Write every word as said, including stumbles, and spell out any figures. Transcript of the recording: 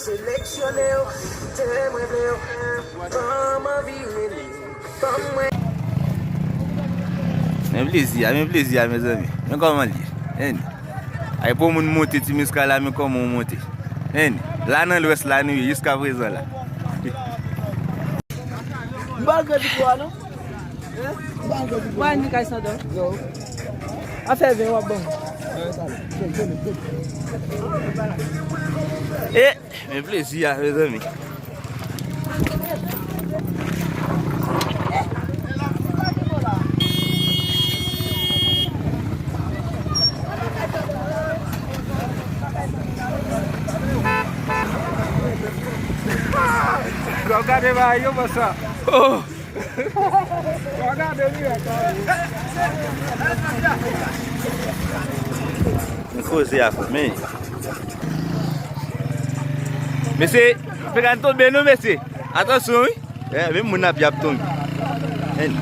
Seleksyone w, te mwen vle w, kòman vire li, ban mwen. Men plezi a, men plezi a, mezanmi. Men kòman l ye. Hen. Ay, pou moun monte Ti Miska la, men kòman w monte. Hen. La nan lwès la nou ye, jiska prezan la. M ba l kredi pou a non. Mwen anvi kay Sandò. Afè ven w ap ban mwen. E, men plezi a, mezanmi. Gade bagay yo konsa. Oh! N koze a fò, men. Mesye, pa ka tonbe non, mesye. Atansyon, wi. Eh, menm moun ap, y ap tonbe. Men.